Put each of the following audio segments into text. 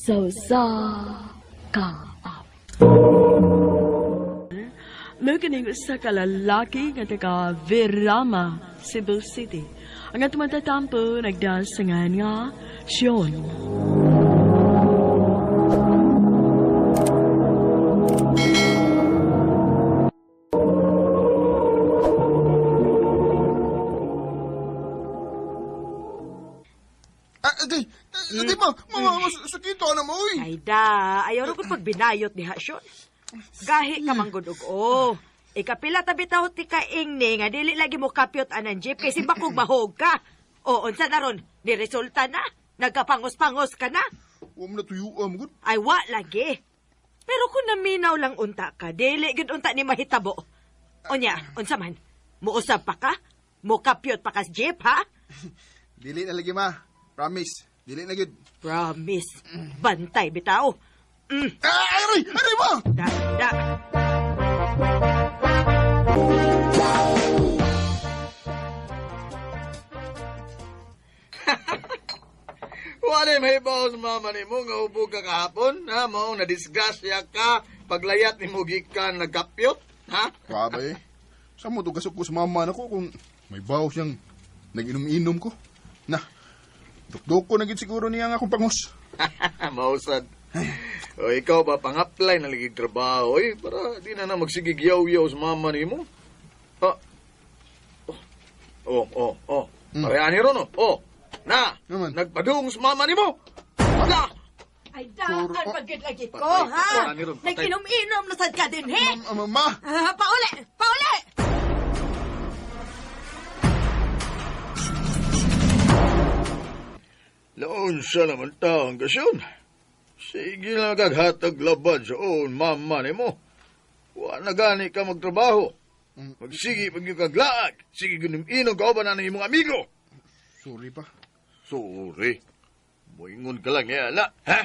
Sa usa ka awit. Mukining usa ka lalaki nga taga Virama, Cebu City. Ang atong matatampo nagdasangan nga Sean. Di ba? Mama, sakito na mo, uy. Ay da, ayaw rin kong pagbinayot ni Hasyon. Gahi ka manggod og o. Ikapila tabi taho ti kaing ni nga dili lagi mo kapyot anang jeep kay simbakog mahog ka. O, unsa na ron, ni resulta na. Nagkapangos-pangos ka na. Huwag mo na tuyuan, gud. Ay, wa lagi. Pero kung naminaw lang unta ka, dili gud unta ni mahitabo. Unya, unsa man? Muusab pa ka? Mukapyot pa ka sa jeep, ha? Dili na lagi, ma. Promise. Dili na gud. Promise. Bantay bitaw. Mm. Ah, aray! Aray ba? Da, da. Wala may baos mama ni mo nga ubo ka kahapon, ha? Mao na disgrasya ka paglayat ni mo gikan nagkapyot, ha? Grabe eh. Sa mo tugasok ko sa mama na ko kung may bawas siyang nag-inom-inom ko. Na, dukduk ko na gid siguro niya nga akong pangos. Mausad. O ikaw ba pang-apply na lagi trabaho, oy, para di na na magsigig yaw-yaw sa mama ni mo. Ha? Oh, oh, oh. Pareha ni ron, oh. Oh. Na, Naman. nagpadung sa mama ni mo. Na! Ay, daan pagkit lagi ko, Patay, ha? patay, ron, patay. Nag-inom-inom na sad ka din, he? Mama! Ah, pauli! Pauli! Laon siya naman taong kasyon. Sige lang kaghatag labad sa own mama ni mo. Wa na gani ka magtrabaho. Magsige pag yung kaglaag. Sige gunim-inom ka ba na ng imong amigo. Sorry pa. Sorry. Moingon ka lang yan, na. Ha?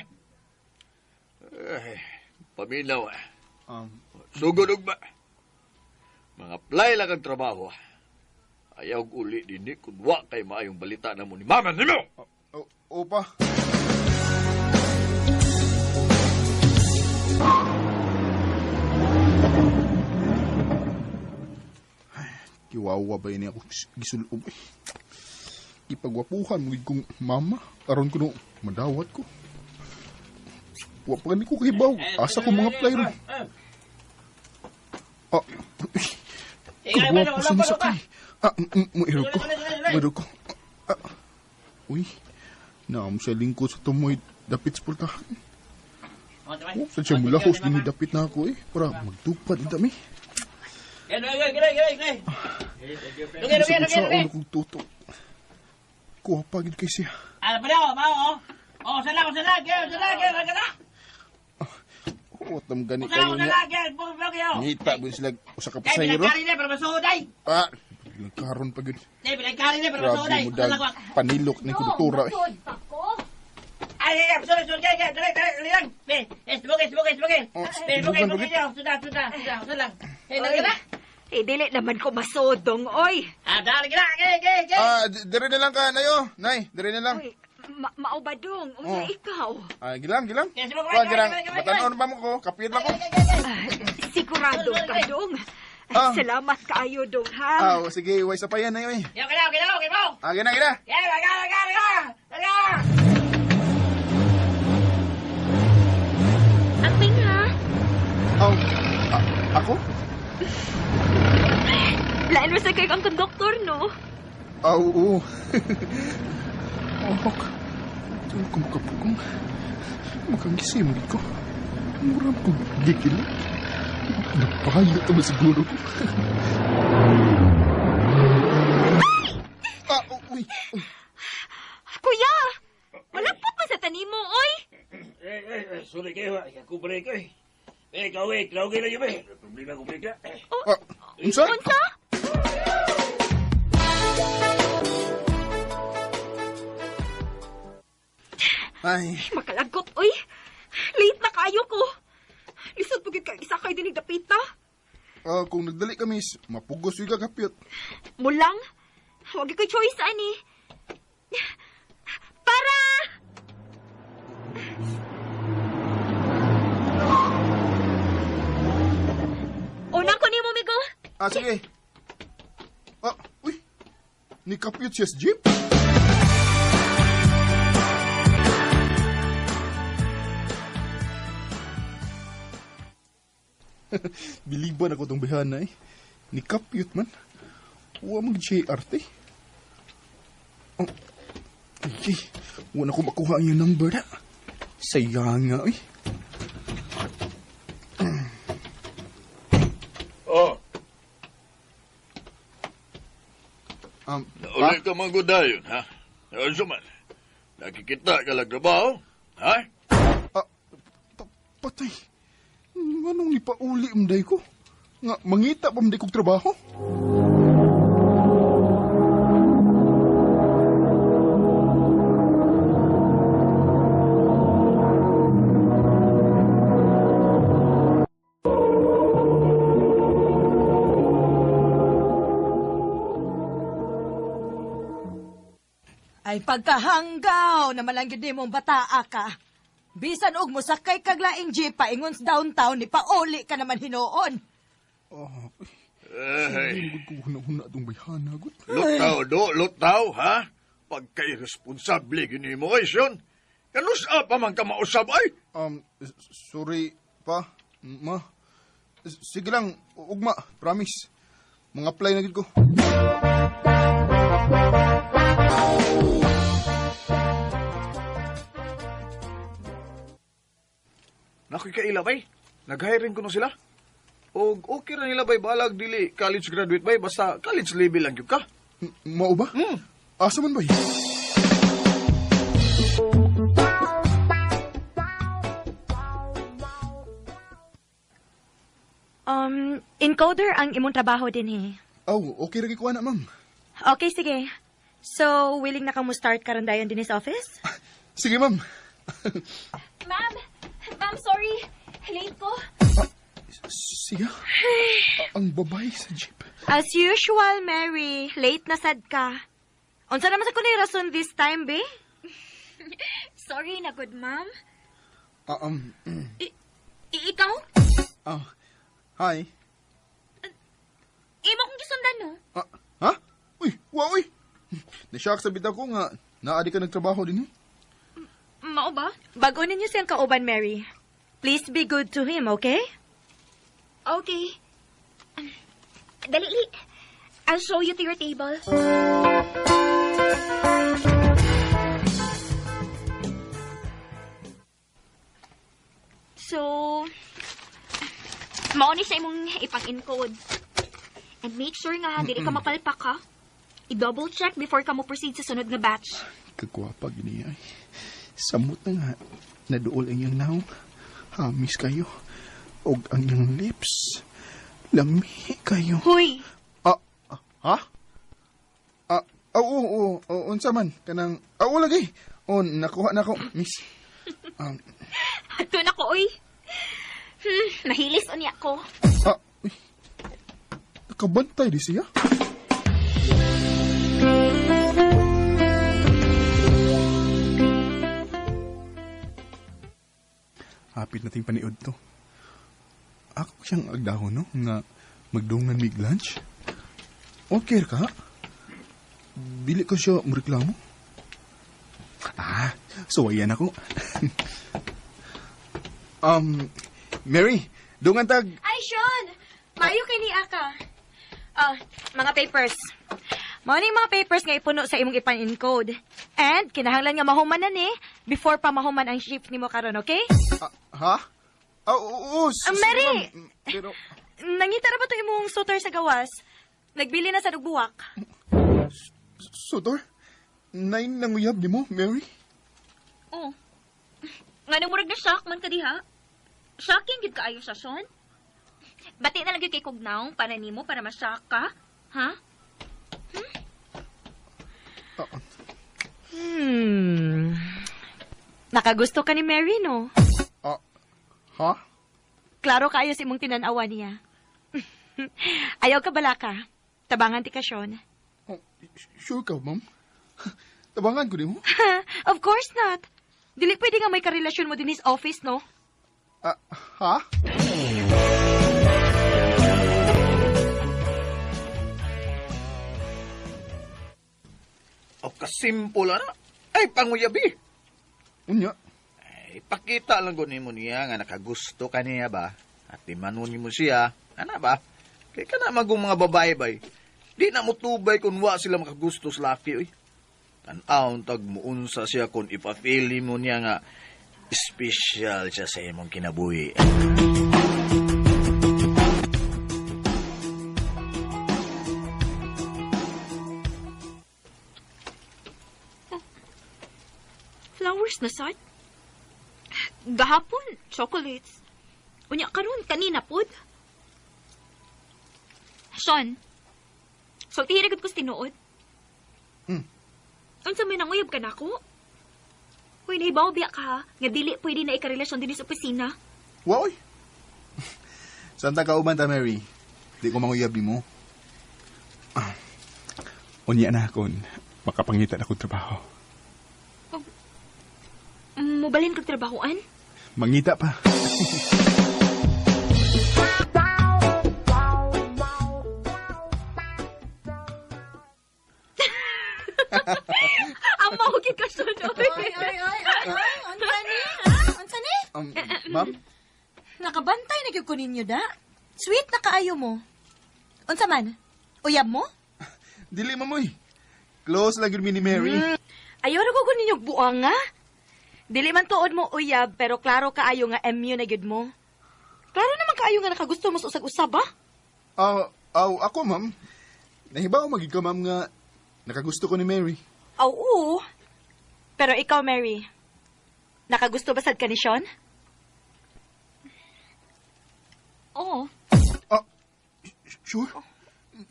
Ay, paminaw ah. Sugod og ba? Mga apply lang kag trabaho. Ayaw uli din ni kung wa kay maayong balita na mo ni mama nimo. Oh, opa. Ay, kiwawa ba yun ako gisulob eh. Ipagwapuhan mo kong mama. Aron ko no, madawat ko. Wa pa gani ko kahibaw. Asa ko mga play ron. Ah, kagwapo sa masakay. Ah, muirog ko. Muirog ko. Ah, uy, naam siya lingkod sa tumoy dapit sa pultahan. Oh, sa siya mulahos din dapit na ako eh. Para magtupad din kami. Sa ulo kong tutok. Kuha pa gid kay siya. Oh, tam gani kayo niya. Ngita ba sila usa ka pasahero? Ah, karon pa gid. Grabe mo dag panilok ni kudtura eh. Oh, tibugan pa gid. Eh, dili naman ko masodong, oy. Ah, dire na lang ka nayo. Nay, dire na lang. Oy, maubadong. Unsa Oh. ikaw? Ah, gilang, gilang. Kuan girang, batanon pa mo ko, kapit lang ko. Ah, sigurado ka, dong. Ah. Salamat kaayo, dong, ha? Ah, oh, sige, way sa payan na eh. Ah, gina, gina. Amping ha? Oh, ako? Lain mo sa kay ang konduktor, no? Ah, oo. Oh, kung makapukong, makangisi mo ko. Mura ko gigil. Napayo ito siguro ko. Ah, oh, uy. Uy. Kuya! Wala po pa sa tanimo, oy! Sorry kayo, ha. Ikakumpre ko eh. Eh, ikaw eh, klawgin na yun eh. Problema ko ka. Ah, unsa? Unsa? Ay, Makalagot, oy! Late na kayo ko. Lisod pagid kay isa kay dinig dapita. Kung nagdali ka, miss, mapugos yung kakapyot. Mulang. Wag ko choice ani. Para! Ah, sige. Ah, uy. Nikapyot siya sa jeep? Biliban ako tong bihana eh. Nikapyot man. Wa mag JR te. Oh. Ay, wa na ko makuha ang iyang number na. Sayang nga eh. Oh, Pa? Nauli ka man dayon, ha? Ano man? Nakikita ka lang trabaho, ha? Ah, patay. Anong nipauli umday ko? Nga, mangita pa umday kong trabaho? Ay pagkahanggaw na malanggid ni mong bataa ka. Bisan og mosakay kag laing jeep paingon sa downtown ni pauli ka naman hinuon. Oh, Ay, hindi ko huna-huna itong bayhana, gud. lutaw do, lutaw, ha? Pagka-irresponsable gini mo, ay, Sean. Kanus-a pa man ka mausab, ay? Sorry pa, ma. Sige lang, ugma, promise. Mga apply na gid ko. Nakikaila, bay. Nag-hiring ko no sila. Og okay ra nila, bay, balag dili college graduate, bay. Basta college level lang gyud ka. Mao ba? Asa man bay? Encoder ang imong trabaho din eh. Aw, okay ra gid ko ana, ma'am. Okay, sige. So, willing na kang mo start karon dayon din sa office? Sige, ma'am. Ma'am! Ma'am, sorry. Late ko. Siya? Ang babae sa jeep. As usual, Mary, late na sad ka. Unsa naman sa kuno yung rason this time, be? Sorry na good, ma'am. Ikaw? Hi. Imo kong gisundan, no? Ah, ha? Uy, wa uy. Nashock sa bitaw ko nga naadi ka nagtrabaho din eh. Mao ba? Bago ninyo siyang kauban, Mary. Please be good to him, okay? Okay. Dali, li. I'll show you to your table. So, mao ni siya imong ipang-encode. And make sure nga dili ka mapalpak ha. I-double check before ka mo proceed sa sunod nga batch. Kagwapa gini ay. Samot na nga. Naduol ang iyang naong. Hamis kayo. Og ang iyang lips. Lami kayo. Huy! Ah, ha? Ah, oo, oo, unsa man kanang oo lagi. Oh, nakuha na ko, miss. Ato na ko, oy. Nahilis unya ko. Ah, uy. Nakabantay di siya. Hapit nating paniod to. Ako siyang agdahon, no? Nga magdungan mig lunch. Okay ka? Bili ko siya mureklamo. Ah, so ayan ako. Mary, dungan tag. Ay, Sean! Maayo kay ni Aka. Ah, mga papers. Mao ning mga papers nga ipuno sa imong ipan-encode. And kinahanglan nga mahuman na ni before pa mahuman ang shift nimo karon, okay? Ah, ha? Ah, oo, Mary! ma'am. Pero, Nangita ra ba to imong sutor sa gawas? Nagbili na sa dugbuwak. Sutor? Nine nang uyab ni mo, Mary? Oh. Nga nang murag na shock man ka diha. Shocking gid kaayo siya, Sean. Bati na lang gyud kay Kugnaong para nimo para ma-shock ka. Ha? Nakagusto ka ni Mary, no? Ha? Klaro kaayo sa imong tinanawa niya. Ayaw ka bala ka. Tabangan ti ka, Sean. Oh, sure ka, ma'am? Tabangan ko din mo? Of course not. Dili pwede nga may karelasyon mo din his office, no? Ah, ha? O kasimple na. Ay, panguyabi. Unya. Ay, pakita lang gud nimo niya nga nakagusto ka niya ba? At timanon nimo siya. Ana ba? Kay kana magong mga babae bay. Di na mo tubay kung wa sila makagusto sa laki oy. Tan-awon tag muunsa siya kung ipa-feel mo niya nga special siya sa imong kinabuhi. Flowers na sad? Gahapon, chocolates. Unya karon kanina pod. Sean, sultihi ra gud ko sa tinuod. Unsa may nanguyab ka nako? Uy, nahibaw biya ka ha, nga dili pwede na ikarelasyon dinhi sa opisina. Wa oy. Santa ka uban ta, Mary. Di ko manguyab nimo. Unya na kon makapangita na kong trabaho. Mubalhin kag trabahoan? Mangita pa. Ang mahugid ka, Sean. Ay, ay, ay, ay, ay, unsa ni? Ha? Unsa ni? Ma'am? Nakabantay na gyud ko ninyo da. Sweet na kaayo mo. Unsa man? Uyab mo? Dili, ma'am, oy. Close lang yun mi ni Mary. Ayaw ra ko ninyo buang nga. Dili man tuod mo uyab pero klaro kaayo nga MU na gyud mo. Klaro naman kaayo nga nakagusto mo sa usag-usab ba? Ako, ma'am. Nahibaw magid ka, ma'am, nga nakagusto ko ni Mary. Aw, oo. Pero ikaw, Mary, nakagusto ba sad ka ni Sean? Oo. Sure?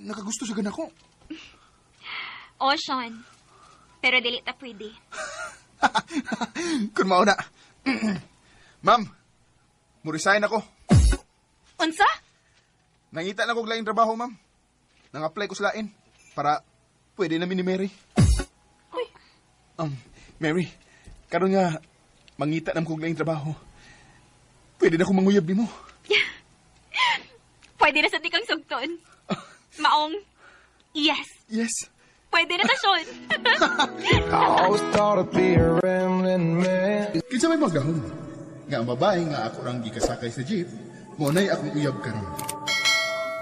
Nakagusto sa ganako. Oo, Sean. Pero dili ta pwede. Kun mao na. Ma'am, mo-resign ako. Unsa? Nangita na kog laing trabaho, ma'am. Nang-apply ko sa lain para pwede na mi ni Mary. Uy. Mary, karon nga mangita na kog laing trabaho. Pwede na akong manguyab nimo. Pwede na sa di kang sugton. Maong, yes. Yes. Pwede na ta, Sean. I always thought I'd be a rambling man. Kinsa may magahom? Nga ang babae nga ako rang gikasakay sa jeep, mao nay akong uyab karon.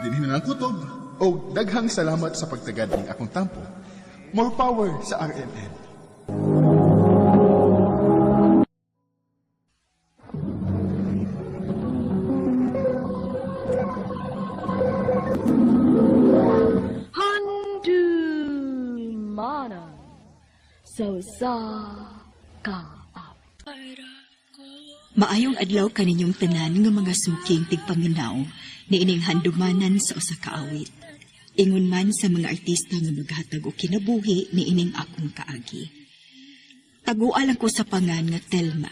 Dinhi na lang kutob og daghang salamat sa pagtagad ning akong tampo. More power sa RMN. Handumanan sa usa ka Maayong adlaw kaninyong tanan nga mga suking tigpaminaw niining handumanan sa usa ka awit. Ingon man sa mga artista nga maghatag og kinabuhi niining akong kaagi. Taguan lang ko sa pangan nga Telma.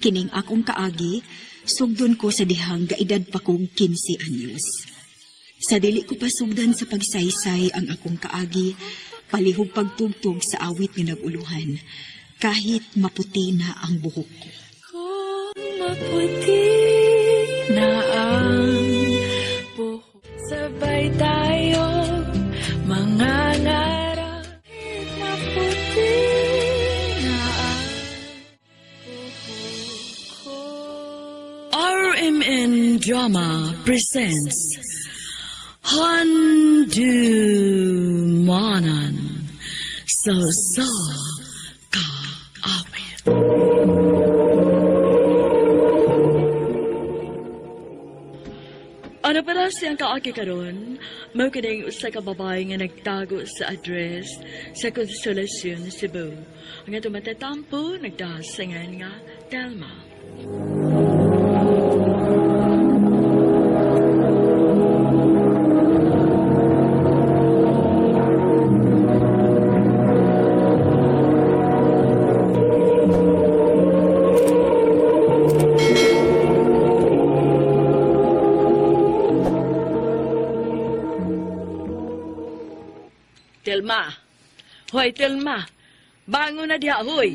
Kining akong kaagi, sugdon ko sa dihang gaedad pa kog 15 anyos. Sa dili ko pa sugdan sa pagsaysay ang akong kaagi, palihog pagtugtog sa awit nga nag-uluhan, kahit maputi na ang buhok ko. Kung maputi na ang buhok, sabay tayo mangangarap. Maputi na ang buhok ko. RMN Drama presents Handumanan sa usa ka awit. Ano pala siyang kaagi karon? Mao kining usa ka babae nga nagtago sa address sa Consolacion, Cebu. Ang atong matatampo nagdasangan nga Telma. Telma. Hoy, Telma. Bangon na diha, hoy.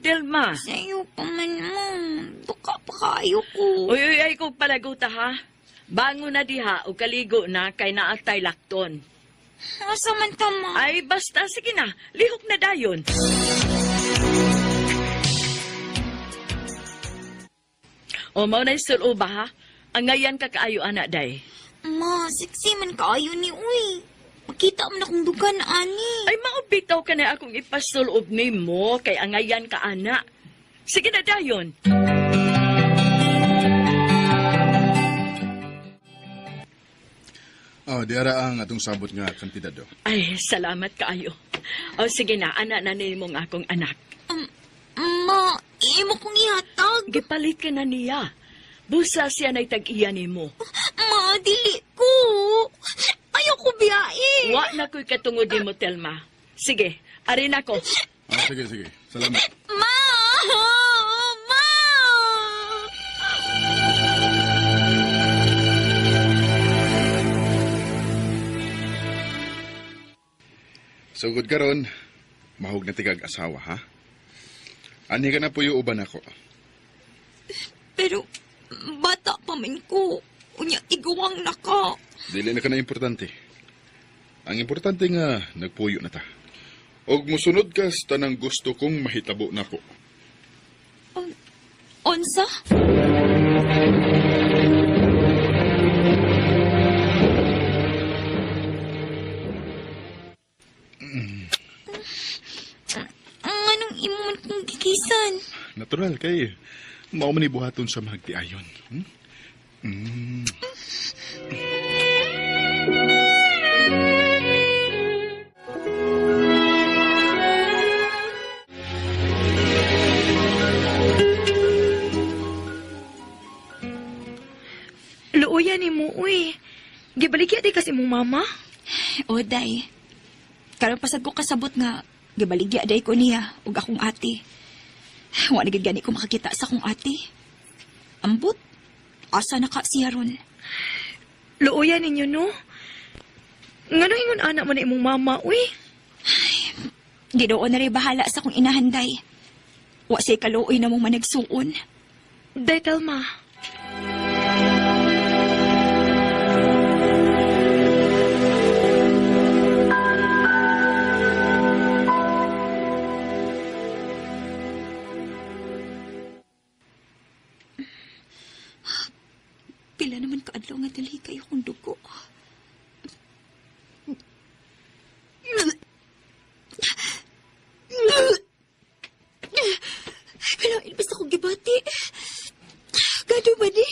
Telma. Sayo pa man, ma'am. Duka pa kayo ko. Uy, uy, ay kong palaguta, ha? Bangon na diha o kaligo na kay naatay lakton. Asa man ta, ma? Ay, basta, sige na. Lihok na dayon. O, mao na suloba, ha? Angayan ka kaayo, anak, day. Ma, sexy man kaayo ni uy. Makita man akong dugan, ani. Ay, maubitaw ka na akong ipasulob ni mo kay angayan ka, anak. Sige na dayon. Oh, di ara ang atong sabot nga kantidad do. Ay, salamat kaayo. O, sige na, anak na nimo ang akong anak. Ma, imo kong ihatag. Gipalit ka na niya. Busa siya na'y tag-iya nimo. Ma, dili ko. Ayaw ko biyae. Wa na ko'y katungod nimo, Telma. Sige, ari na ko. Ah, sige, sige. Salamat. Ma! Ma! Sugod karon, mahug na tigag asawa, ha? Ani ka na puyo uban ako. Pero, bata pa man ko. Unya, tiguang na ka. Dili na ka na importante. Ang importante nga, nagpuyo na ta. Og musunod ka sa tanang gusto kong mahitabo nako. Unsa? Anong imo man kong gikisan? Natural kay mao man ni buhaton sa mahagtiayon. Hmm? Mm. Luoya ni mo, uy. Gibaligya di kasi mong mama. O, day. Karon pasad ko kasabot nga, gibaligya day ko niya ug akong ate. Wa na gid gani ko makakita sa akong ate. Ambot, asa na ka siya ron? Luoya ninyo, no? Ngano ingon anak mo na imong mama, uy? Ginoo na rin bahala sa akong inahanday. Wa siya'y kaluoy na mong managsuon. Day, Telma. Pila naman kaadlaw nga dali kayo kong dugo. Pero ilbis akong gibati. Gado ba ni?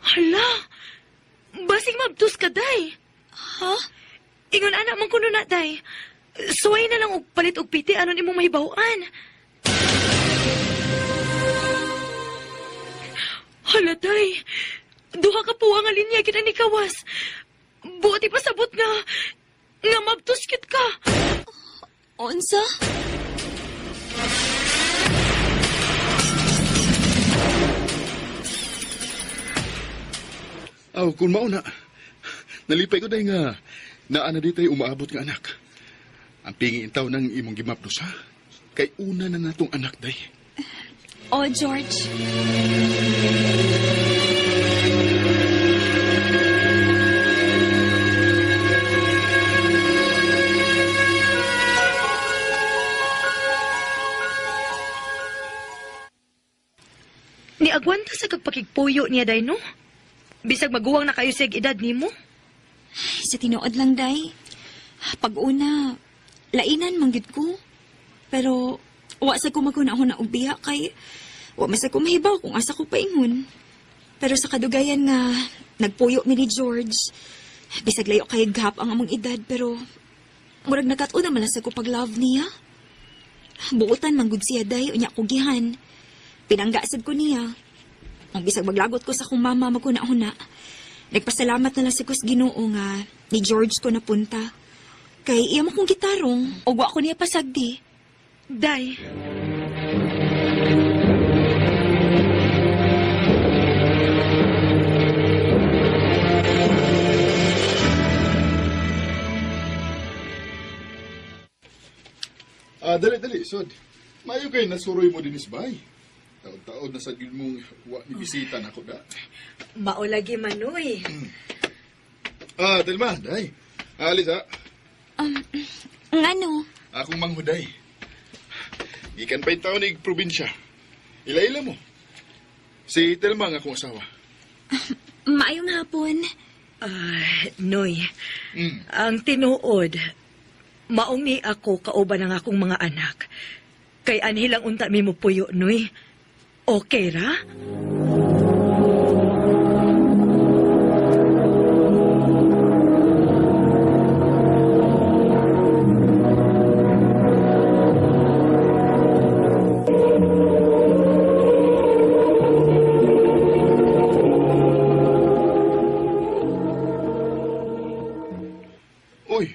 Hala! Basig mabdos ka, day. Ha? Ingon anak man kuno na, day. Suway na lang og palit og piti anon imong mahibaw-an. Hala, day. Duha ka puwa nga linya kita ni kawas. Buot ipasabot nga nga mabdos kit ka. Unsa? Aw, kung mao na. Nalipay ko day nga naa na ditay umaabot nga anak. Ang pingi intaw ng imong gimapdos, ha? Kay una na natong anak, day. Oh, George. Ni agwanta sa kagpakigpuyo niya, day, no? Bisag maguwang na kayo sa edad nimo. Sa tinuod lang, day. Pag una, lainan man gyud ko. Pero, wa sa ko maghuna-huna og biya kay wa man sa ko mahibaw kung asa ko paingon. Pero sa kadugayan nga nagpuyo mi ni George, bisag layo kay gap ang among edad pero murag nakat-on na man lang sa ko pag-love niya. Buotan man gud siya day unya ko gihan. Pinangga sad ko niya. Ang bisag maglagot ko sa akong mama maghuna-huna. Nagpasalamat na lang sa kus Ginoo nga ni George ko napunta. Kay iya mo kong gitarong ug wa ko niya pasagdi. Day. Ah, dali, dali, sod. Mayo kay nasuroy mo dinis bay. Taon-taon na sa gid mong wa ni bisita nako da. Maulagi manoy. Ah, Telma, day. Alis ha. Ngano? Akong manghuday. Gikan pa yung taon ig probinsya. Ila-ila mo. Si Telma ang akong asawa. Maayong hapon. Noy, ang tinuod, maong ni ako kauban ang akong mga anak. Kay anhilang unta mi mo puyo, Noy. Okay ra? Oy,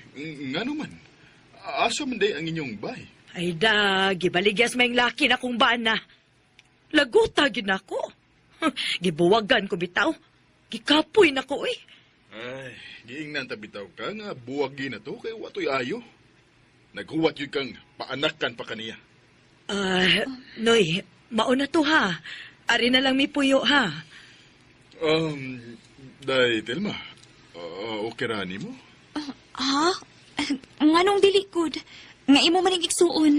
ngano man? Asa man day ang inyong bay? Ay da, gibaligyas may laki na kong bana. Laguta gid nako. Gibuwagan ko bitaw. Gikapoy na ko, eh. Ay, giingnan ta bitaw ka nga buwagi na to kay watoy ayo. Naghuwat yun kang paanakan pa kaniya. Noy, mauna to ha. Ari na lang mi puyo ha. Day, Telma, okay ra nimo? Ha? Nganong dili gud? Nga imo man ning igsuon.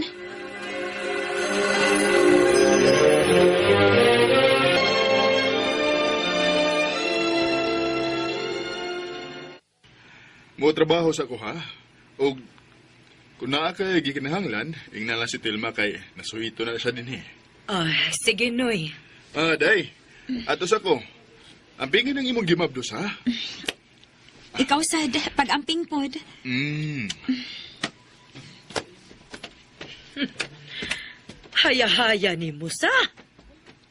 Mo trabaho sa ko ha. Og kung naa kay gikinahanglan, ingna lang si Telma kay nasuhito na siya dinhi. Sige, Noy. Day. Ato sa ko. Ampingin ang imong gimabdos ha. Ikaw sad, pag-amping pod. Haya-haya ni Musa.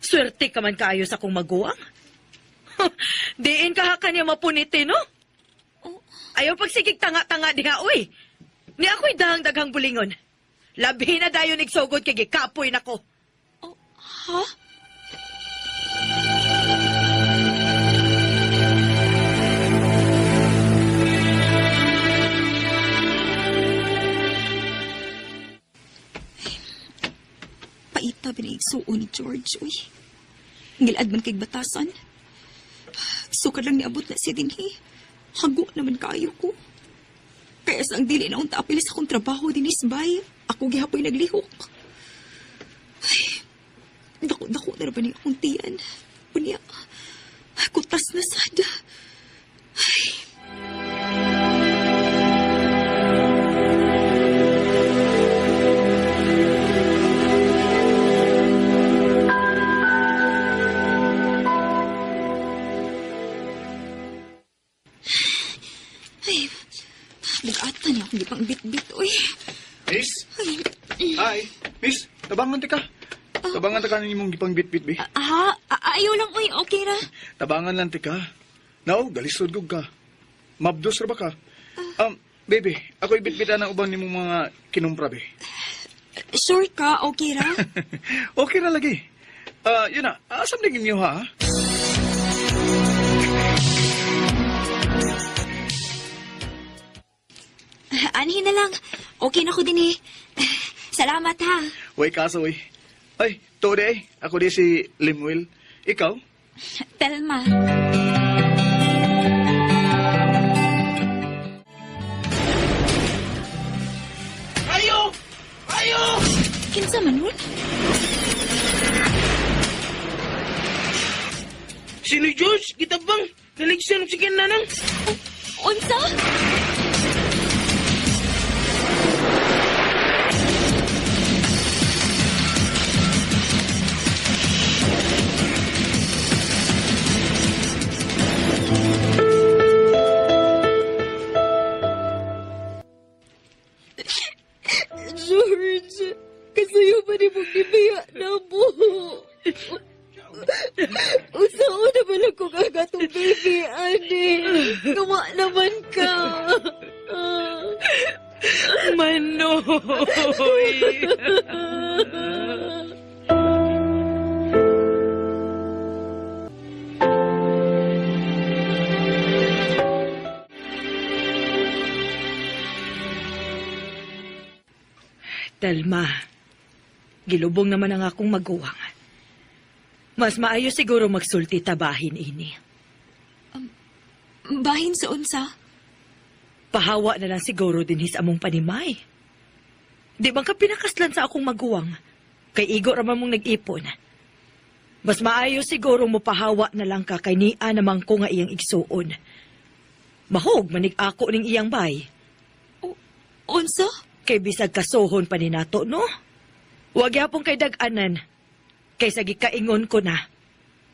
Swerte ka man kaayo sa akong maguwang. Diin ka ha kaniya mapuniti, no? Ayaw pagsigig tanga-tanga diha, uy. Ni ako'y dahang-daghang bulingon. Labi na dayon igsugod kay gikapoy nako. Oh, ha? Paita binaigsuon ni George, uy. Ngilad man kay batasan. Sukad lang niabot na siya dinhi. Hago naman kaayo ko. Kaya sa ang dili na unta apil sa akong trabaho dinis bay, ako gihapoy naglihok. Ay, dako-dako na ba ni akong tiyan. Unya, kutas na sad. Ay. Ay, nag-ata niya akong gipang bit-bit, uy. Miss? Hi. Miss, tabangan ta ka. Tabangan ta ka ng imong gipang bit-bit, bi. Ha? Ayaw lang, uy. Okay ra. Tabangan lang ti ka. Nao, galisod gud ka. Mabdos ra ba ka? Baby, ako ibit-bitan ang uban nimong mga kinumpra, bi. Sure ka? Okay ra? Okay ra lagi. Yun na. Asam din inyo, ha? Anhin na lang. Okay na ko din eh. Salamat ha. Way kaso, uy. Ay, to di eh. Ako di si Limuel. Ikaw? Telma. Ayo! Ayo! Kinsa man nun? Sino George? Gitabang! Naligsan si Ken nanang! Unsa? George, kasuyo ba ni mong gibiya na mo? Usaon na ba lang kung ang atong baby, ani? Gawa naman ka. Manoy! Telma, Gilubong naman ang akong maguwang. Mas maayo siguro magsulti tabahin ini. Bahin sa unsa? Pahawa na lang siguro din his among panimay. Di bang ka pinakaslan sa akong maguwang? Kay igo raman mong nag-ipon. Mas maayo siguro mo pahawa na lang ka kay niya namang ko nga iyang igsuon. Mahog manig ako ning iyang bay. Unsa? Kay bisag kasuhon pa ni nato, no? Wag yapon kay dag-anan. Kaysa gikaingon ko na,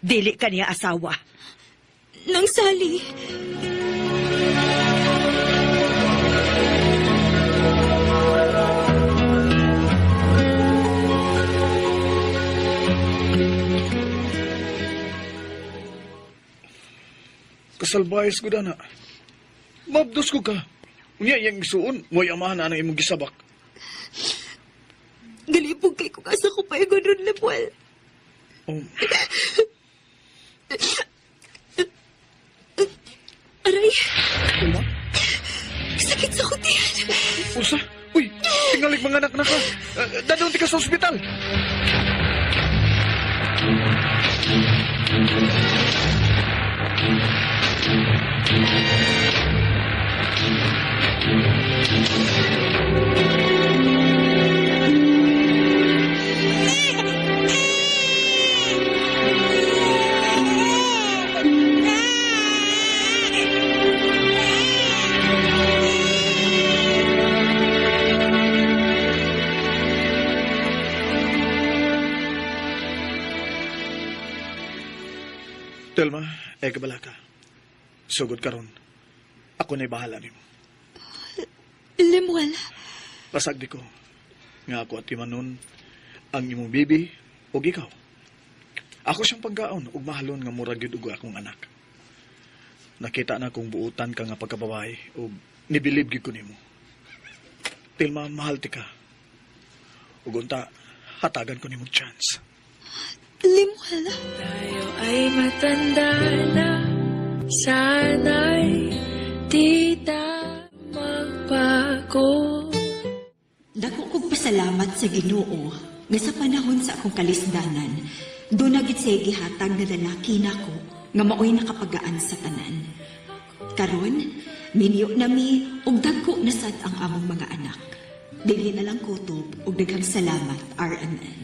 dili ka niya asawa. Nang Sally. Kasalbayas ko na. Mabdos ko ka. Unya iyang isuon, mo'y amahan na ang imong gisabak. Galipog kay kung asa ko paingon ron, Lemuel. Oh. Aray. Uma? Sakit sa kutiyan. Usa? Uy, tingalig mga anak na ka. Dadun ti ka sa ospital. Telma, ay kabala ka. Sugod karon. Ako na'y bahala nimo. Lemuel. Pasagdi ko. Nga ako at imanon ang imong bibi o ikaw. Ako siyang pagkaon ug mahalon nga murag gyud og akong anak. Nakita na kong buutan ka nga pagkababae ug nibilib gyud ko nimo. Telma, mahal ti ka. Ug unta, hatagan ko nimo chance. Lemuel. Tayo ay matanda na, sana'y di ta magbago. Dako kong pasalamat sa Ginoo nga sa panahon sa akong kalisdanan, doon na gid siya gihatag na lalaki nako nga maoy nakapagaan sa tanan. Karon, minyo nami og dagko na sad ang among mga anak. Dinhi na lang kutob og daghang salamat, RMN.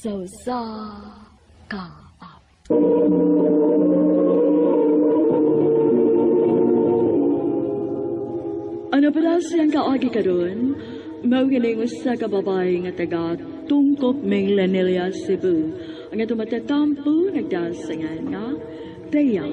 So sa ka awit. Ano pala siyang kaagi karon? Mao galing usa ka babae nga taga Tungkop Minglanilla, Cebu. Ang ato matatampo nagdasangan nga Thea.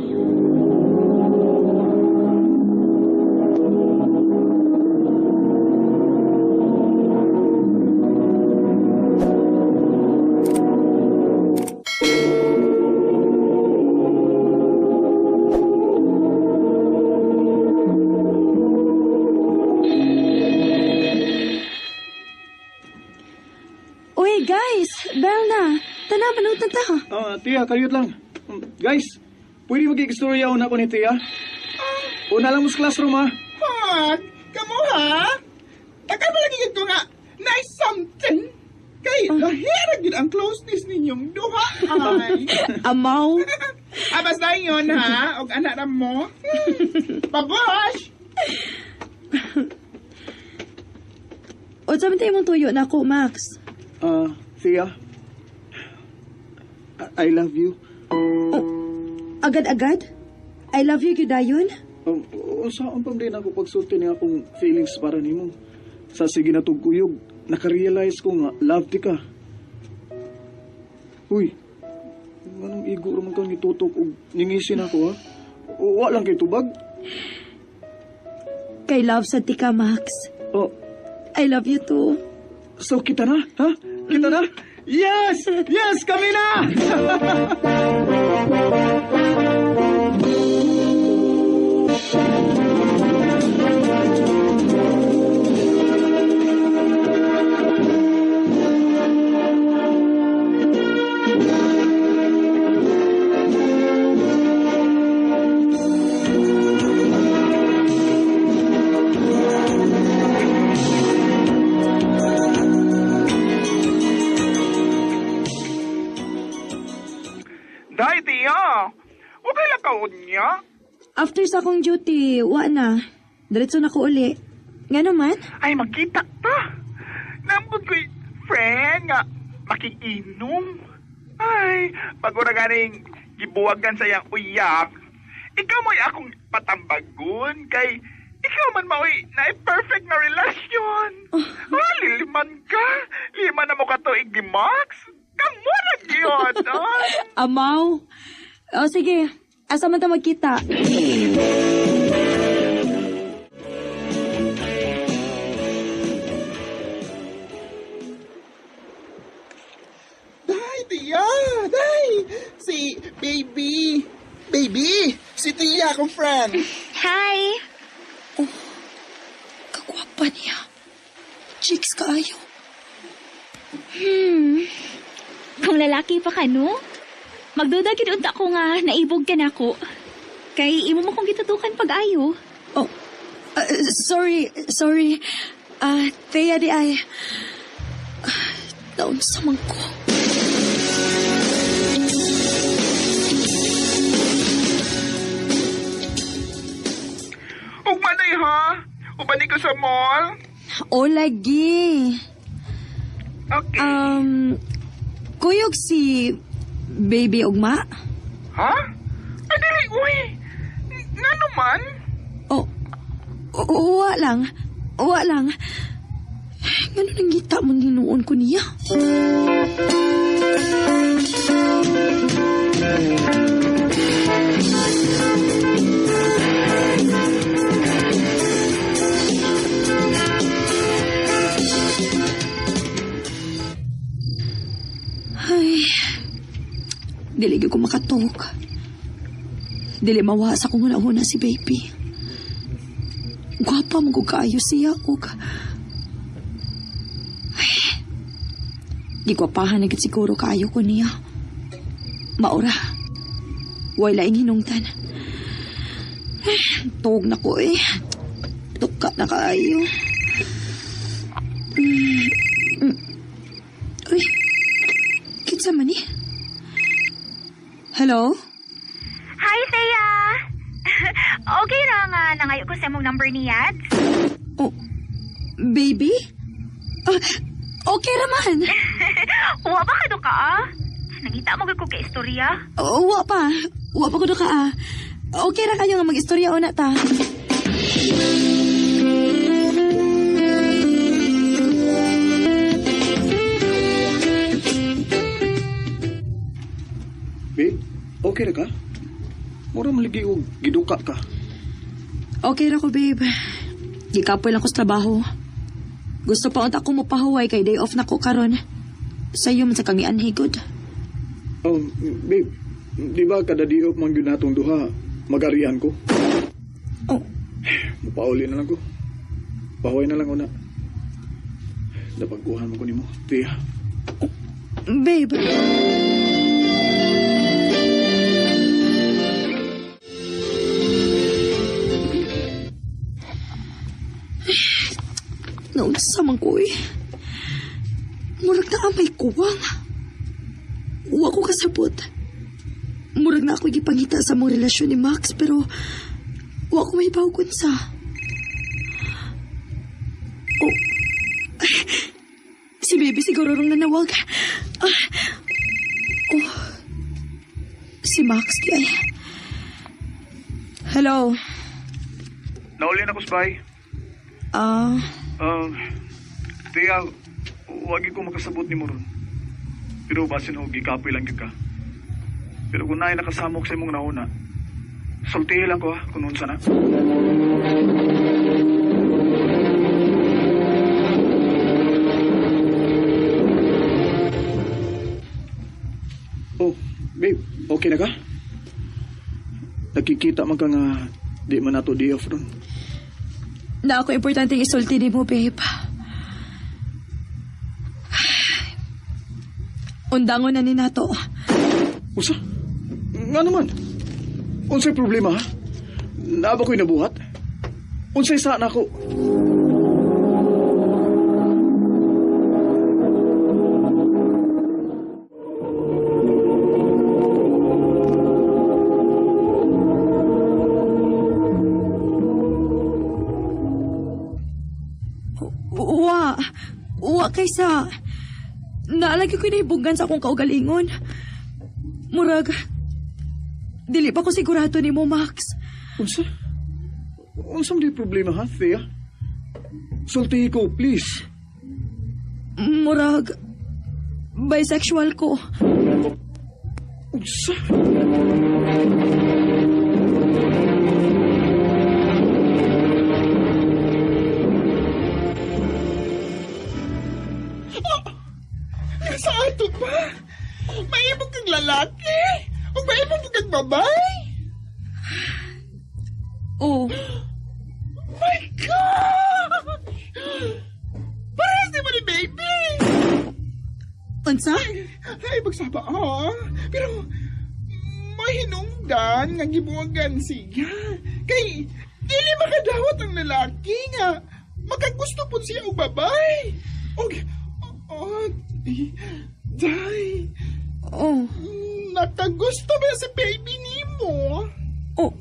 Uy, guys! Bell na! Tana, manutan ta. Tia, kayot lang. Guys, pwede mag-istorya una ko ni Tia? Una lang mo sa classroom, ha? Hag! Kamo, ha? Tagal ba lagi ko nga, nice something? Kay, lahira yun ang closeness ninyong duha, ay. Amaw. Basta yun, ha? Og anak na mo. Babosh! O, sabi tayo mong tuyo na ako, Max. Thea, I love you. Oh, agad-agad? I love you, gyud? Saan pa din ako pagsulti niya akong feelings para nimo? Sa sige na tugkuyog, nakarealize ko nga, love ti ka. Uy, anong igo raman kang nitutok og ningisin ako, ha? Wa lang kay tubag. Kay love sa ti ka, Max. Oh. I love you too. So, kita na, ha? Kita na? Yes! Yes! Kami na! sa akong duty. Wa na. Diretso na ko uli. Nga naman? Ay, magkita ta. Namkod ko'y friend nga makiinom. Ay, bago na ganing gibuwagan sa iyang uyap, ikaw mo'y akong patambagon kay ikaw man mao'y na perfect na relasyon. Ah, liliman ka. Lima na mo ka tuig ni Max. Kamurag yun. Ah. Amaw. O sige, asa man ta magkita? Day, Tia! Day! Si Baby! Baby! Si Tia, akong friend! Hi! Kagwapa niya. Chicks kaayo. Kung lalaki pa ka, no? Magduda gid unta ko nga naibog ka nako. Kay imo mo kong gitutukan pag-ayo. Oh, sorry, sorry. Thea di ay. Naunsa man ko. Ugma day ha? Uban ko sa mall? O lagi. Okay. Kuyog si Baby Ugma? Ha? Ay, dili, uy. Nga naman? Oh, wa lang. Wa lang. Ngano nangita mo hinuon ko niya? Ay, dili gyud ko makatug. Dili mawa sa akong hunahuna si Baby. Gwapa mo ko kaayo siya og ay, gigwapahan na gid siguro kaayo ko niya. Maura. Way laing hinungtan. Ay, tuog na ko eh. Tuka na kaayo. Uy, kinsa man ni? Hello? Hi, Thea! Okay ra nga nangayo ko sa imong number ni Yads. Oh, baby? Okay ra man. Wa ba ka do ka, ah? Nangita mo gyud ko kay istorya. Oh, wa pa. Wa pa ko do ka, ah. Okay ra kayo nga mag-istorya una ta. Babe, okay ra ka? Mura maligi og giduka ka. Okay ra ko, babe. Gikapoy lang ko sa trabaho. Gusto pa unta ko mopahuway kay day off na ko karon. Sayo man sa kang ianhi gud. Oh, babe, di ba kada day off man gyud natong duha, magarian ko? Oh. Mupauli na lang ko. Pahuway na lang una. Napagkuhan mo ko nimo, Tia. Oh, babe. Naunsa man ko eh. Murag na may kuwang. Wa ko kasabot. Murag na ako gipangita sa mong relasyon ni Max pero wa ko may sa. Oh. Si baby siguro rong nanawag. Oh. Si Max di ay. Hello. Nauli na ko, Spy. Tia, wag ko makasabot ni mo ron. Pero basin ho, gikapoy lang gyud ka. Pero kung naay nakasamok sa imong nauna, sultihi lang ko ha, kung unsa na. Oh, babe, okay na ka? Nakikita man ka nga di man nato day off ron. Na ako importante isulti ni mo, babe. Undangon na ni nato. Usa? Nga naman. Unsay problema, ha? Naa ba ko'y nabuhat? Unsay saan ako? Wa. Wa kaysa naalagi ko nahibunggan sa akong kaugalingon. Murag, dili pa ko sigurado ni mo, Max. Unsa? Unsa man di problema, ha, Thea? Sultihi ko, please. Murag, bisexual ko. Unsa? Sa ato pa? Maibog kang lalaki? O maibog kang babae? Oh. My God! Parehas di ba ni baby? Unsa? Ay, magsaba, ha? Pero, mahinungdan nga gibuwagan siya. Kay, dili makadawat ang lalaki nga makagusto po siya og babae. Og, oh, day. Oh. Nakagusto ba si baby nimo? Oh.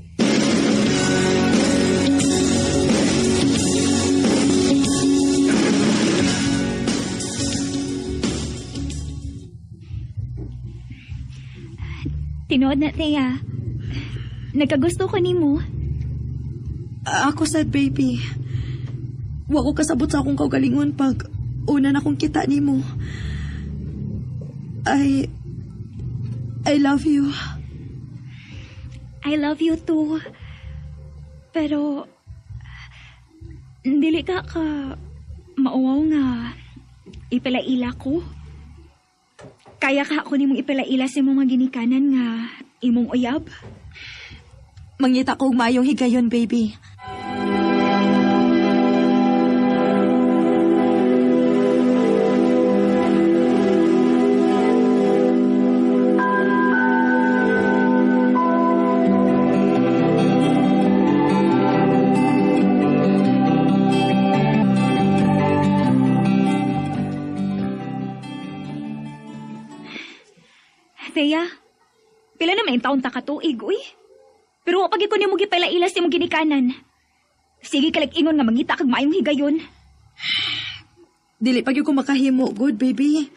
Tinuod na, Thea. Nagkagusto ko nimo. Ako sad, baby. Wa ko kasabot sa akong kaugalingon pag una na kong kita nimo. I love you. I love you too. Pero dili ka mauwaw nga ipalaila ko. Kaya ka ako nimong ipalaila sa imong mga ginikanan nga imong uyab. Mangita ko og maayong higayon, baby. Thea, pila na may taon ta katuig, uy. Pero pag ikaw nimo gipalaila sa imong ginikanan. Sige kalag-ingon nga mangita kag maayong higayon. Dili pag ko makahimo, good baby.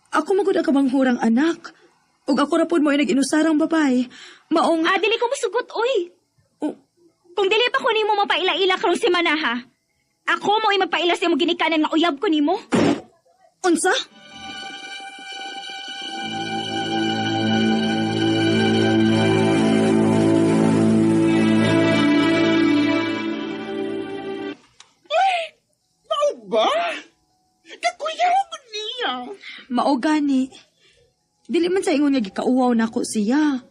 Ako magud ang kamanghurang anak. Ug ako ra pod mo ay nag-inusarang babae. Maong dili ko musugot, uy. Oh. Kung dili pa ko nimo mapaila-ila karong semana ha. Ako mo ay magpaila sa imong ginikanan nga uyab ko nimo. Unsa? Ba? Kakuyaw ko niya. Mao gani. Dili man sa ingon nga gikauwaw nako siya.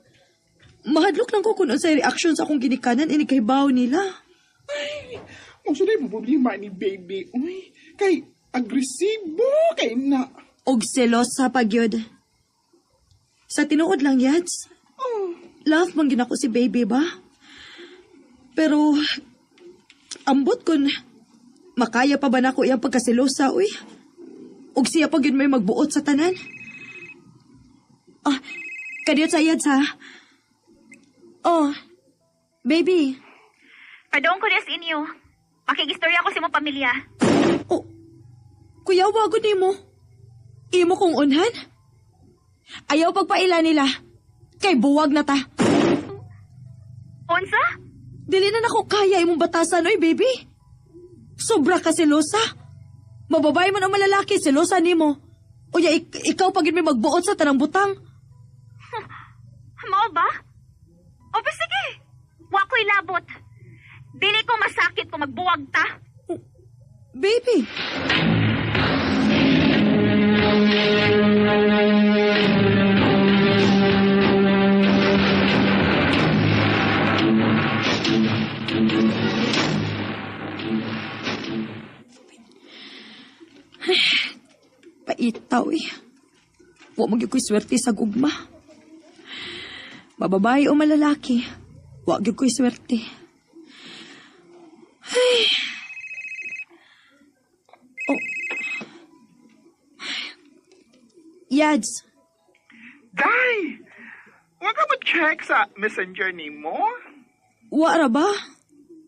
Mahadlok lang ko kung unsay reaction sa akong ginikanan ini kahibaw nila. Ay, mo mo problema ni baby. Uy, kay agresibo kay na. Og selos sa pagyud. Sa tinuod lang, Yads. Oh. Love man gid ako si baby ba? Pero ambot kun makaya pa ba nako iyang pagkaselosa, uy? Og siya pa gyud may magbuot sa tanan. Ah, kadiyot sa iyad sa. Oh, baby. Padoon ko niya sa inyo. Makigistorya ko sa imong pamilya. Oh, kuya, wagod nimo. Imo kong unhan? Ayaw pagpaila nila. Kay buwag na ta. Unsa? Dili na nako kaya imong batasan, oy, baby. Sobra ka selosa. Mababay man ang malalaki, selosa nimo. Uya, ikaw pag may magbuot sa tanang butang. Mao ba? O ba sige, wa ko'y labot. Dili ko masakit kung magbuwag ta. Oh, baby! Paitaw eh. Wa man gyud ko'y swerte sa gugma. Mababae o malalaki, wa gyud ko'y swerte. Ay. Oh. Yads. Day! Wa ka mo-check sa messenger nimo? Wa ra ba?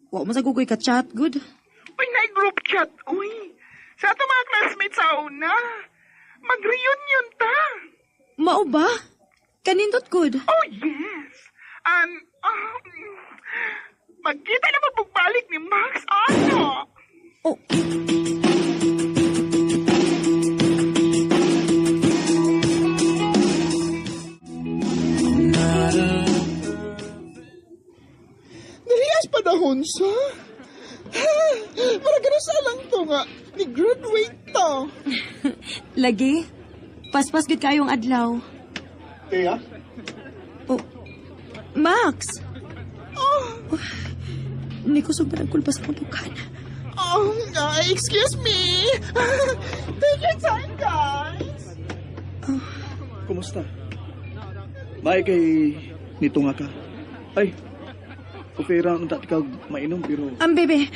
Wa man sa ko'y ka-chat, good. Uy, na group chat, uy. Sa ato mga classmates sa una. Mag-reunion ta. Mao ba? Kanindot good. Oh, yes. And, magkita na magbalik ni Max, ano? Oh. Dalias panahon sa. Mara ganun sa lang to nga. Ni-graduate to. Lagi. Paspas gud kayong adlaw. Tia? Oh, Max! Oh. Ni ko sobrang kulpas akong dughan. Oh, excuse me. Take your time, guys. Oh. Kumusta? May kay nito nga ka. Ay, okay ra ang dati kag mainom pero... Ang bebe.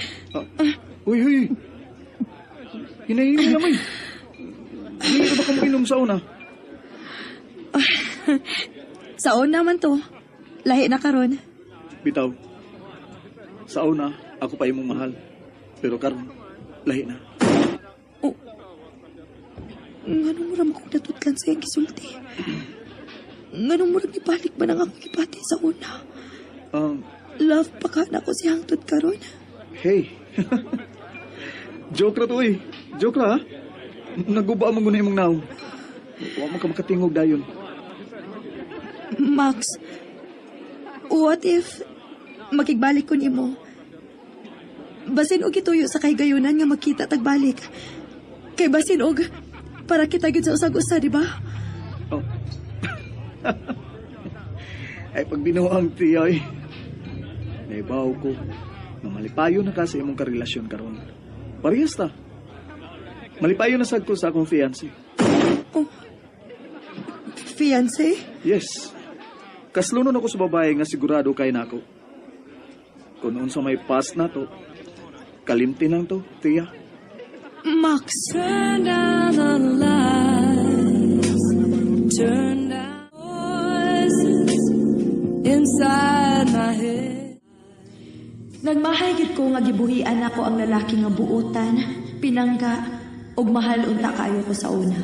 Uy, uy. Hinahingi naman. Hindi ka ba kang mainom sa una? Sa una man to. Lahi na karon. Bitaw. Sa una, ako pa imong mahal. Pero karon, lahi na. Oh. Nganong mura mo kong natutlan sa iyang gisulti? Nganong mura nibalik ba nang akong gibati sa una? Love pa ka na ko si hangtod karon. Hey. Joke ra to eh. Joke ra ha? Naguba mo guna imong naong. Wa man ka makatingog dayon. Max, what if makigbalik ko nimo? Basin og gituyo sa kahigayunan nga makita tagbalik. Kay basin og para kita gyud sa usag-usa, di ba? Oh. Ay pag binuang tiya ay. Naibaw ko nga malipayo na ka sa imong karelasyon karon. Parehas ta. Malipayo na sad ko sa akong fiancé. Oh. Fiancé? Yes. Kaslunon ako sa babae nga sigurado kay nako. Kung unsa may past na to, kalimti nang to, tiya. Max. Turn down the lights. Turn down voices inside my head. Nagmahay gid ko nga gibuhian ako ang lalaki nga buotan, pinangga, ug mahal unta kaayo ko sa una.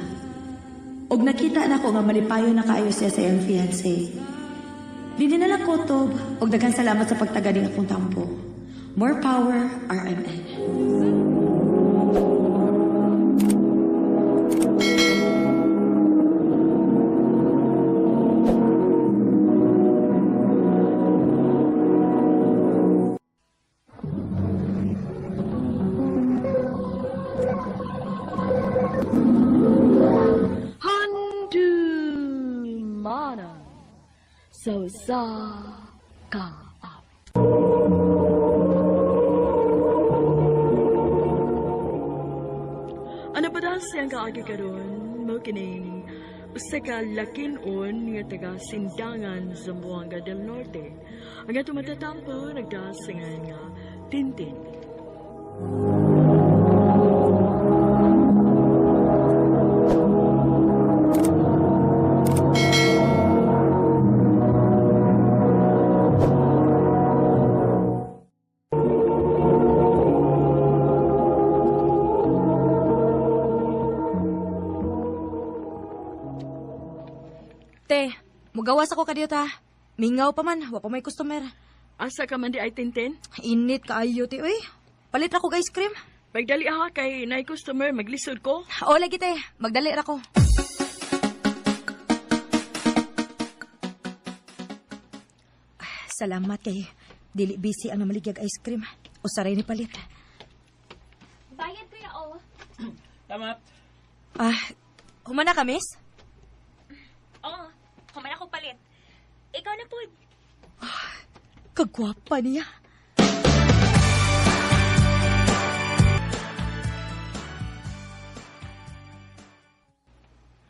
Og nakita nako nga malipayo na kaayo siya sa iyang fiancé. Dili na lang kutob, og daghan salamat sa pagtaga ning akong tampo. More power, RMN. Handumanan sa usa ka awit. Ano pa dahil siyang kaagi karon mao kining usa ka lakin-on nga taga Sindangan, Zamboanga del Norte. Ang atong matatampo nagdasingan nga Tintin. Te, mugawas ako kadiyot ha. Mingaw pa man, wa pa may customer. Asa ka man di ay Tintin? Init kaayo ti oy. Palit ra ko ice cream. Magdali ha kay nay customer maglisod ko. O lagi te, magdali ra ko. Salamat kay dili busy ang namaligyag ice cream. Usaray ni palit. Bayad kuya o. Tama. Ah, humana ka, miss? Oo, human ako palit. Ikaw na po. Kagwapa niya.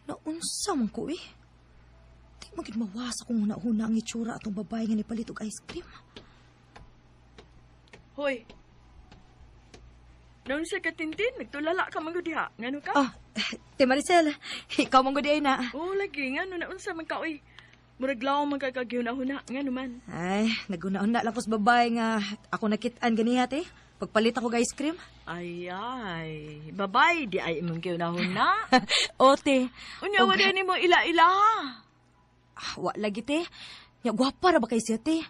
Naunsa man ko eh. Di magid mawasa kung una-una ang itsura atong babae nga nipalit og ice cream. Hoy. Naunsa ka Tintin, nagtulala ka man gud diha. Ngano ka? Ah, Te Maricel, ikaw man gud ay na. Oo, lagi ngano naunsa man ka oy. Murag law man ka kagihuna-huna ngano man. Ay, naguna-una lang ko sa babae nga ako nakit-an ganiha te. Pagpalit ako ice cream. Ay, ay. Babay, di ay imong kiunahon na. Ote. Unya, wala ni mo ila-ila. Ah, wa lagi, te. Nya, gwapa ra ba kay siya, te?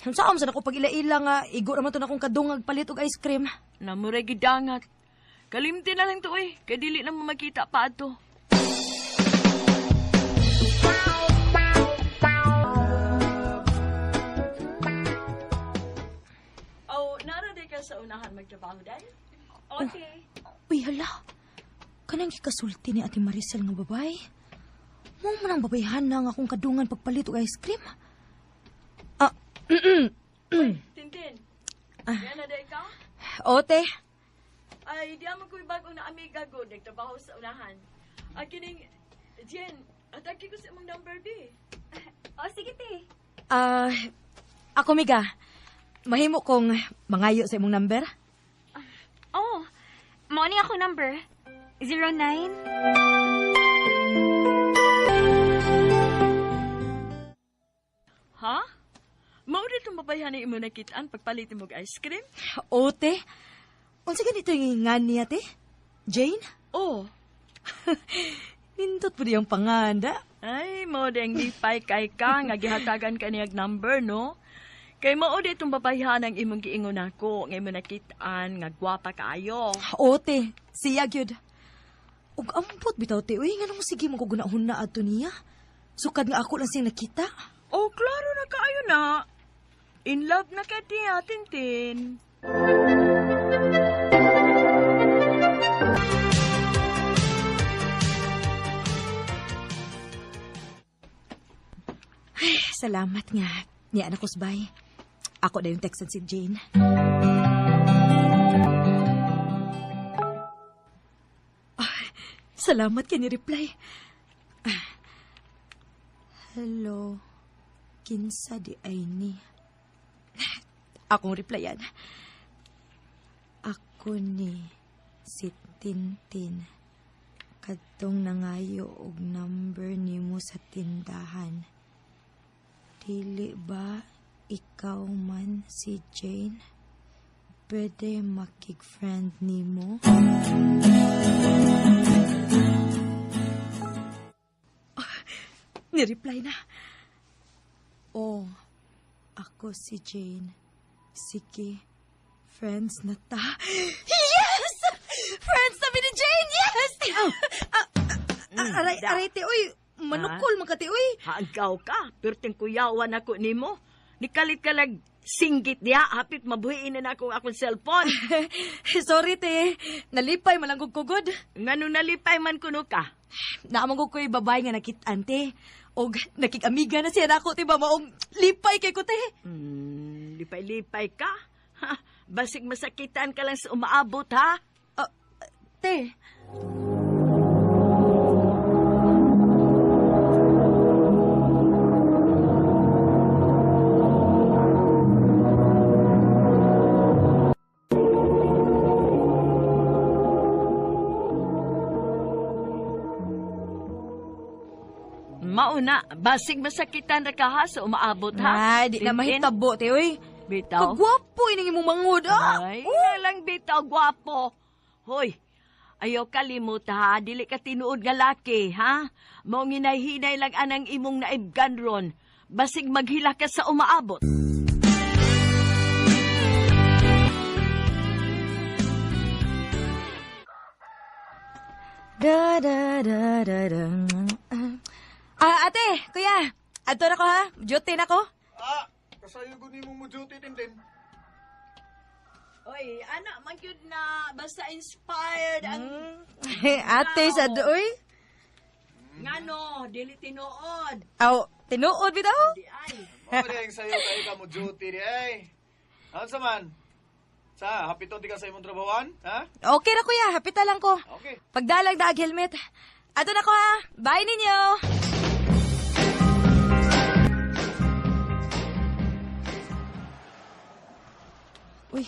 Saan sa ako pag ila-ila nga, igo raman to na akong kadungag palit og ice cream. Namuray gidangat. Kalimti na lang to, eh. Kay dili na mo makita pa ato. Oh, nara di ka sa unahan magtrabaho, day? Okay. Uy, hala. Kanang gikasulti ni Ate Maricel nga babay. Mo man ang babayhan na nga akong kadungan pagpalit og ice cream. Ah, Tintin. Yan na day ka? Ote. Ay, di mo ko'y bagong na amiga go. Nagtrabaho sa unahan. Ang kining, Jen, atake ko sa imong number, B. Oh, sige, te. Ah, ako, miga. Mahimo kong mangayo sa imong number? Oh, morning ako number. 09. Ha? Mao dito mabayhan ni imo nakitaan pagpalit mo og ice cream? Ote. Unsa ganito yung ngan niya, te? Jane? Oh. Nindot po diyang panganda. Ay, mao ding lipay kay ka nga gihatagan ka niyag number, no? Kay mao di itong babayhan ang imong giingon nako nga imo nakitaan nga gwapa kaayo. Ote, siya gyud. Ug ambot bitaw te, uy, nganong sige mo ko gunahon na adto niya? Sukad nga ako lang siyang nakita. Oh, klaro na kaayo na. In love na ka niya, Tintin. Ay, salamat nga. Niya anak kusbay. Ako na yung textan si Jane. Ah, salamat kay ni reply. Ah. Hello. Kinsa di ay ni. Akong replyan. Ako ni si Tintin. Kadtong nangayo og number nimo sa tindahan. Dili ba ikaw man si Jane? Pwede makig-friend nimo? Oh, ni-reply na. Oh, ako si Jane. Sige, friends na ta. Yes! Friends na ni Jane! Yes! Aray, aray, te, uy. Manukol man ka, te, uy. Haagaw ka, perting kuyawan ako nimo. Nikalit ka lag singgit niya, hapit mabuhiin na akong akong cellphone. Sorry, te. Nalipay malanggog kugod. Ngano nalipay man kuno ka? Naamang ko'y babae nga nakit-an, te. Og nakikamiga na siya nako, te ba? Maong lipay kay ko, te. Lipay-lipay ka? Ha, basig masakitan ka lang sa umaabot, ha? Te. Mauna, basig masakitan ra ka ha sa umaabot ha. Ay, di na mahitabo, te, uy. Bitaw. Kagwapo ining imong mangod, ah. Ay, na lang bitaw, gwapo. Hoy, ayaw kalimot ha, dili ka tinuod nga laki, ha? Mao nginay-hinay lang anang imong naibgan ron. Basig maghila ka sa umaabot. Da da da da da. Ah, ate, kuya. Adto na ko ha. Duty na ko. Ah, kasayo ko nimo mo duty, Tintin. Oy, anak, man gyud na basta inspired ang Ate sa doy. Ngano, dili tinuod. Aw, tinuod bitaw? Di ay. Mao di ang sayo kay ka mo duty di ay. Ano man? Sa, hapiton di ka sa imong trabahoan, ha? Okay ra kuya, hapita lang ko. Okay. Pagdalag na ag helmet. Adto na ko ha. Bye ninyo. Uy,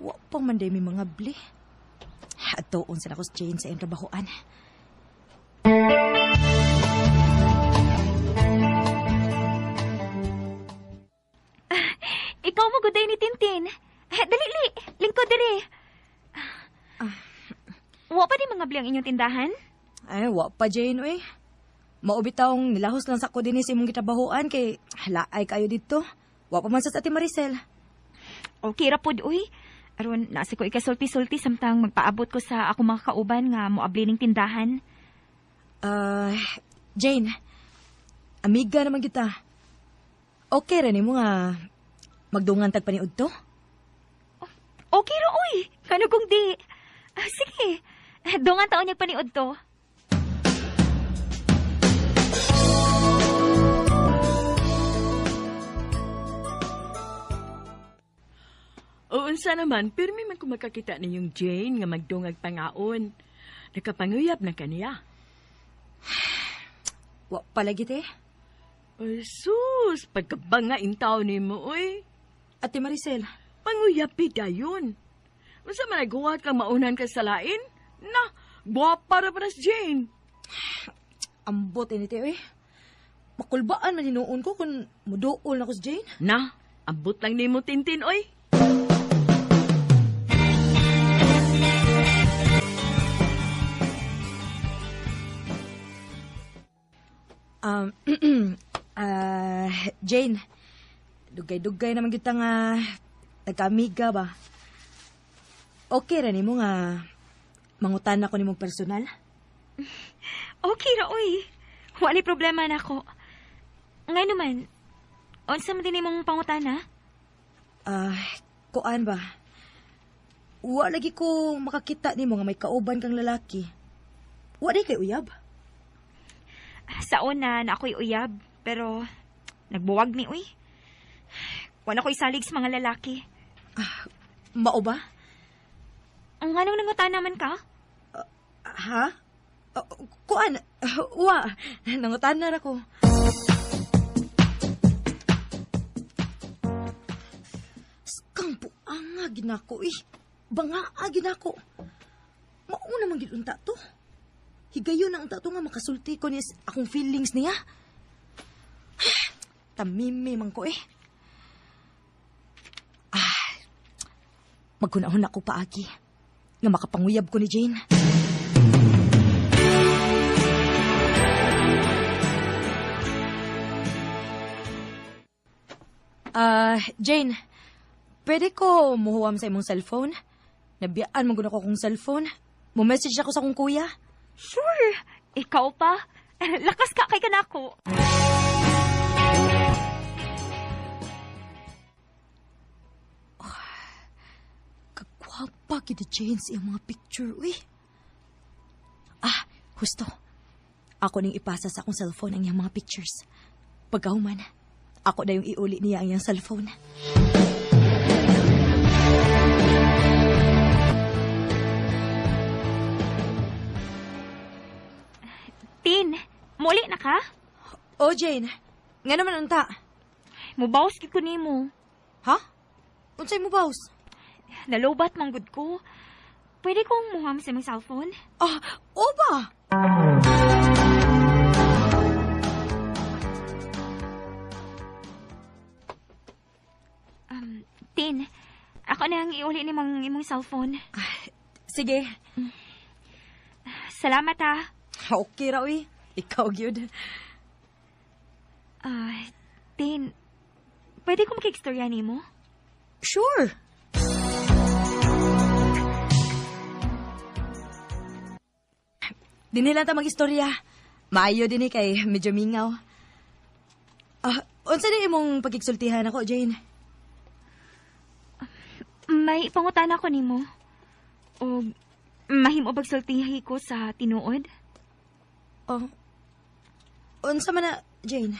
wa pa man day may mga bli. Adtoon sa nako si Jane sa iyang trabahoan. Ikaw mo guday ni Tintin. Dali, li. Lingkod diri. Wa pa di mga bli ang inyong tindahan? Ay, wa pa, Jane, uy. Maubitawng nilahos lang sa ko din sa imong gitrabahoan kay laay kayo dito. Wa pa man sa Ate Maricel. Okay ra pod, uy. Aron, nasa ko ikasulti-sulti samtang magpaabot ko sa ako mga kauban nga moabli ning tindahan. Jane, amiga naman kita. Okay ra nimo nga magdungan tag paniud to? Okay ra, uy. Kano kung di? Sige, dungan taon niya paniud to. Unsa naman, pirmi man ko makakita ninyong Jane nga magdungag pangaon. Nakapanguyab na kaniya. Wa palagi te. Ay, sus, pagkabanga intaw ni mo, oy. Ate Maricel. Panguyab dayon. Unsa man naghuwat kang maunan ka sa lain? Na, guwapa ra para si Jane. Ambot ini te, oy. Makulbaan man hinuon ko kung muduol na ko si Jane. Na, ambot lang nimo Tintin, oy. Jane, dugay-dugay naman kita nga nagkaamiga ba? Okay ra nimo nga mangutan ako nimong personal? Okay ra, oy. Wala problema na ako. Nga naman, unsa man din imong pangutana? Kuan ba? Wa lagi ko makakita nimo nga may kauban kang lalaki. Wa di kay uyab? Sa una na ako'y uyab, pero nagbuwag ni uy. Wala ko'y salig sa mga lalaki. Mao ba? Ang anong nangutana man ka? Ha? Kuan? Wa, nangutana ra ko. Skang buanga ginako eh. Bangaa ginako. Mauna man gid unta to. Higayon ang unta to nga makasulti ko niya akong feelings niya. Tamimi man ko eh. Maghunahon ako paagi nga makapanguyab ko ni Jane. Jane, pwede ko muhuam sa imong cellphone? Nabiyaan mo gud ako akong cellphone. Mo-message ako sa akong kuya. Sure, ikaw pa. Lakas ka kay kanako. Kagwapa gid Jane sa iyang mga picture, uy. Husto. Ako ning ipasa sa akong cellphone ang iyang mga pictures. Pagkahuman, ako na yung iuli niya ang iyang cellphone. Tin, muli na ka? Oh, Jane. Nga naman unta. Mubaws gid ko nimo. Ha? Unsay mubaws? Nalobat man gud ko. Pwede kong muham sa imong cellphone? O ba? Tin, ako na ang iuli ni mang imong cellphone. Sige. Salamat ha. Okay ra, uy. Ikaw gyud. Tin, pwede ko makikstorya nimo? Sure. Dinhi lang ta mag-istorya. Maayo dinhi kay medyo mingaw. Unsa din imong pagigsultihan ako, Jane? May pangutana ko nimo. O mahimo bag sultihi ko sa tinuod? Oh. Unsa man na, Jane?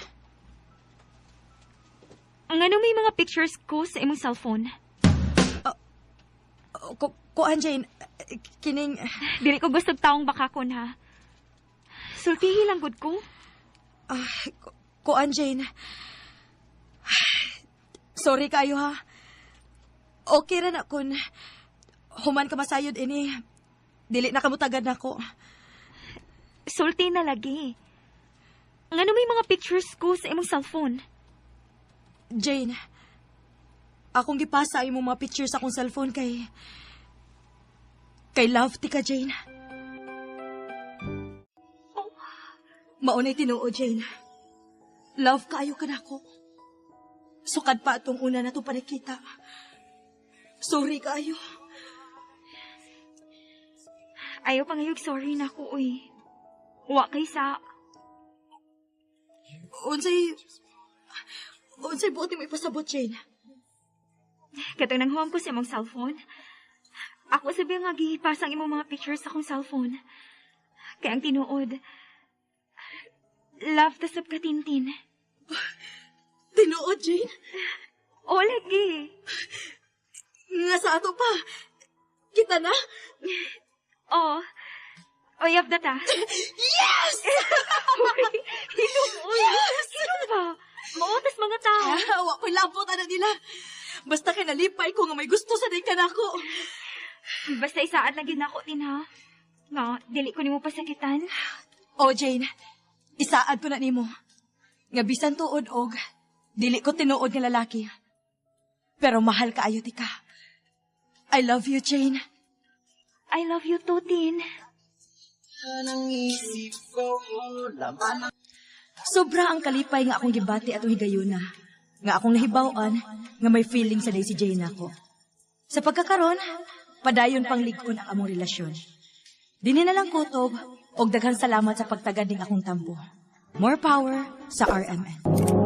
Ngano may mga pictures ko sa imong cellphone? Kuan, Jane, kining... Dili ko gusto taong bakakon, ha? Sultihi lang gud ko. Kuan, Jane. Sorry kayo, ha? Okay ra na kun human ka masayod ini. Dili na kamutagad nako. Sulti na lagi. Ngano may mga pictures ko sa imong cellphone? Jane, Akong gipasa ang imong mga picture sa akong cellphone kay love ti ka, Jane. Maunay tinuod, Jane. Love kaayo ka nako. Sukad pa atong una na itong panakita. Sorry kaayo. Ayaw pangayog sorry na ko, uy. Wa kay sa... Unsay buot mo ipasabot, Jane? Katong nanghuam ko sa imong cellphone. Ako sabi nga gipasang imong mga pictures sa akong cellphone. Kaya ang tinuod, love ta sab ka, Tintin. Tinuod, Jane? O, lagi. Nga sa ato pa. Kita na? Oo. Uyab na ta. Yes! Hilom, uy. Yes! Hilom ba? Mautas mga tao. Ah, wa ko'y labot, ana nila. Basta kay nalipay ko nga may gusto sa day ka nako. Basta isaad lang gyud nako din ha. Nga, dili ko nimo pasakitan. O, Jane, isaad ko na nimo. Nga bisan tuod og, dili ko tinuod nga lalaki. Pero mahal kaayo ti ka. I love you, Jane. I love you too, Tin. Sobra ang kalipay nga akong gibati atong higayuna. Nga akong nahibaw-an nga may feeling sa day si Jane ako. Sa pagkakaron, padayon pang lig-on ang among relasyon. Dini na lang kutob og daghan salamat sa pagtagad ning akong tambo. More power sa RMN.